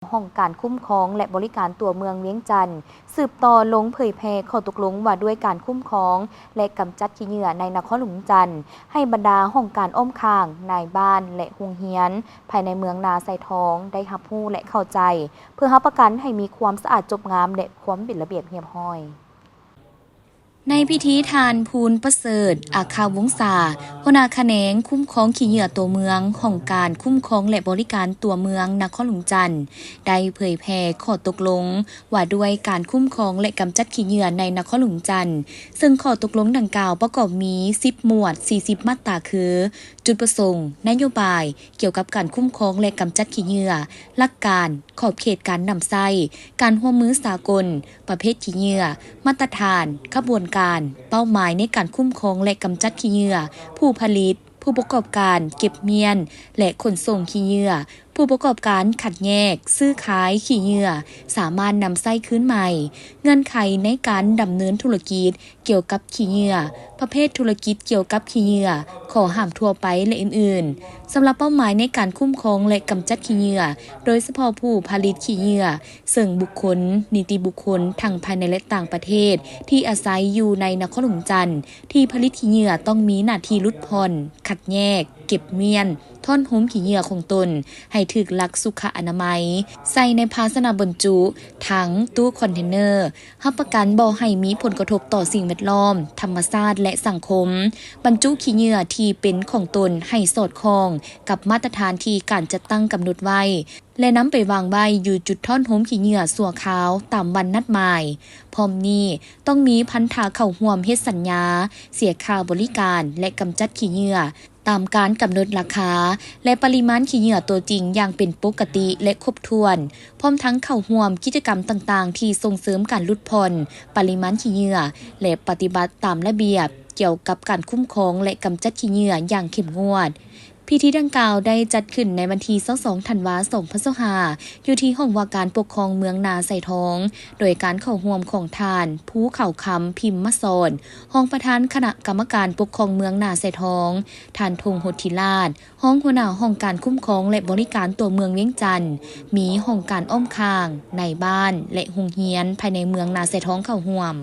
ຫ້ອງການຄຸ້ມຄອງ ແລະ ບໍລິການຕົວເມືອງວຽງຈັນ ສືບຕໍ່ລົງເຜີຍແຜ່ຂໍ້ຕົກລົງວ່າດ້ວຍການຄຸ້ມຄອງ ແລະ ກຳຈັດຂີ້ເຫຍື້ອໃນນະຄອນຫຼວງວຽງຈັນ ໃຫ້ບັນດາຫ້ອງການອ້ອມຂ້າງ, ນາຍບ້ານ ແລະ ໂຮງຮຽນ ພາຍໃນເມືອງນາຊາຍທອງ ໄດ້ຮັບຮູ້ ແລະ ເຂົ້າໃຈ ເພື່ອຮັບປະກັນໃຫ້ມີຄວາມສະອາດຈົບງາມ ແລະ ຄວາມເປັນລະບຽບຮຽບຮ້ອຍ. ໃນພິທີ ທ່ານ ພູນປະເສີດ ອາຄາວົງສາ ຫົວໜ້າຂະແໜງຄຸ້ມຄອງຂີ້ເຫຍື້ອຕົວເມືອງ ຫ້ອງການຄຸ້ມຄອງ ແລະ ບໍລິການຕົວເມືອງນະຄອນຫຼວງວຽງຈັນ ໄດ້ເຜີຍແຜ່ຂໍ້ຕົກລົງວ່າດ້ວຍການຄຸ້ມຄອງ ແລະ ກຳຈັດຂີ້ເຫຍື້ອໃນນະຄອນຫຼວງວຽງຈັນ ເຊິ່ງຂໍ້ຕົກລົງດັ່ງກ່າວປະກອບມີສິບໝວດ ສີ່ສິບມາດຕາຄື ຈຸດປະສົງ, ນະໂຍບາຍ ກ່ຽວກັບການຄຸ້ມຄອງ ແລະ ກຳຈັດຂີ້ເຫຍື້ອ, ຫຼັກການ, ຂອບເຂດການນຳໃຊ້, ການຮ່ວມມືສາກົນ, ປະເພດຂີ້ເຫຍື້ອ, ມາດຕະຖານ, ຂະບວນການ, ເປົ້າໝາຍໃນການຄຸ້ມຄອງ ແລະ ກຳຈັດຂີ້ເຫຍື້ອ, ຜູ້ຜະລິດ, ຜູ້ປະກອບການເກັບມ້ຽນ ແລະ ຂົນສົ່ງຂີ້ເຫຍື້ອ, ຜູ້ປະກອບການຄັດແຍກ, ຊື້ຂາຍຂີ້ເຫຍື້ອ ສາມາດນຳໃຊ້ຄືນໃໝ່, ເງື່ອນໄຂໃນການດຳເນີນທຸລະກິດ ກ່ຽວກັບຂີ້ເຫຍື້ອ, ປະເພດທຸລະກິດກ່ຽວກັບຂີ້ເຫຍື້ອ, ຂໍ້ຫ້າມທົ່ວໄປ ແລະ ອື່ນໆ. ສຳລັບເປົ້າໝາຍໃນການຄຸ້ມຄອງ ແລະ ກຳຈັດຂີ້ເຫຍື້ອ, ໂດຍສະເພາະຜູ້ຜະລິດຂີ້ເຫຍື້ອ, ເຊິ່ງບຸກຄົນ, ນິຕິບຸກຄົນ ທັງພາຍໃນ ແລະ ຕ່າງປະເທດ ທີ່ອາໄສຢູ່ໃນນະຄອນຫຼວງວຽງຈັນ ທີ່ຜະລິດຂີ້ເຫຍື້ອຕ້ອງມີໜ້າທີ່ຫຼຸດຜ່ອນ, ຄັດແຍກ, ເກັບມ້ຽນ, ທ້ອນໂຮມຂີ້ເຫຍື້ອຂອງຕົນໃຫ້ຖືກຫຼັກສຸຂະອະນາໄມ, ໃສ່ໃນພາຊະນະບັນຈຸ, ຖັງ, ຕູ້ຄອນເທນເນີ, ຮັບປະກັນບໍ່ໃຫ້ມີຜົນກະທົບຕໍ່ສິ່ງແວດລ້ອມ, ທຳມະຊາດ ແລະ ສັງຄົມ, ບັນຈຸຂີ້ເຫຍື້ອທີ່ເປັນຂອງຕົນໃຫ້ສອດຄ່ອງກັບມາດຕະຖານທີ່ການຈັດຕັ້ງກຳນົດໄວ້ ແລະ ນຳໄປວາງໄວ້ຢູ່ຈຸດທ້ອນໂຮມຂີ້ເຫຍື້ອຊົ່ວຄາວຕາມວັນນັດໝາຍ. ພ້ອມນີ້, ຕ້ອງມີພັນທະເຂົ້າຮ່ວມເຮັດສັນຍາເສຍຄ່າບໍລິການ ແລະ ກຳຈັດຂີ້ເຫຍື້ອ ຕາມການກຳນົດລາຄາ ແລະ ປະລິມານຂີ້ເຫຍື້ອຕົວຈິງຢ່າງເປັນປົກກະຕິ ແລະ ຄົບຖ້ວນ, ພ້ອມທັງເຂົ້າຮ່ວມກິດຈະກຳຕ່າງໆທີ່ສົ່ງເສີມການຫຼຸດຜ່ອນປະລິມານຂີ້ເຫຍື້ອ ແລະ ປະຕິບັດຕາມລະບຽບກ່ຽວກັບການຄຸ້ມຄອງ ແລະ ກຳຈັດຂີ້ເຫຍື້ອຢ່າງເຂັ້ມງວດ. ພິທີດັ່ງກ່າວໄດ້ຈັດຂຶ້ນໃນວັນທີຊາວສອງ ທັນວາ ສອງພັນຊາວຫ້າ ຢູ່ທີ່ຫ້ອງວ່າການປົກຄອງເມືອງນາຊາຍທອງ ໂດຍການເຂົ້າຮ່ວມຂອງທ່ານ ພູເຂົາຄຳ ພິມມະສອນ ຮອງປະທານຄະນະກຳມະການປົກຄອງເມືອງນາຊາຍທອງ, ທ່ານ ທົງຫົດທິລາດ ຮອງຫົວໜ້າຫ້ອງການຄຸ້ມຄອງ ແລະ ບໍລິການຕົວເມືອງວຽງຈັນ, ມີຫ້ອງການອ້ອມຂ້າງ, ນາຍບ້ານ ແລະ ໂຮງຮຽນພາຍໃນເມືອງນາຊາຍທອງເຂົ້າຮ່ວມ.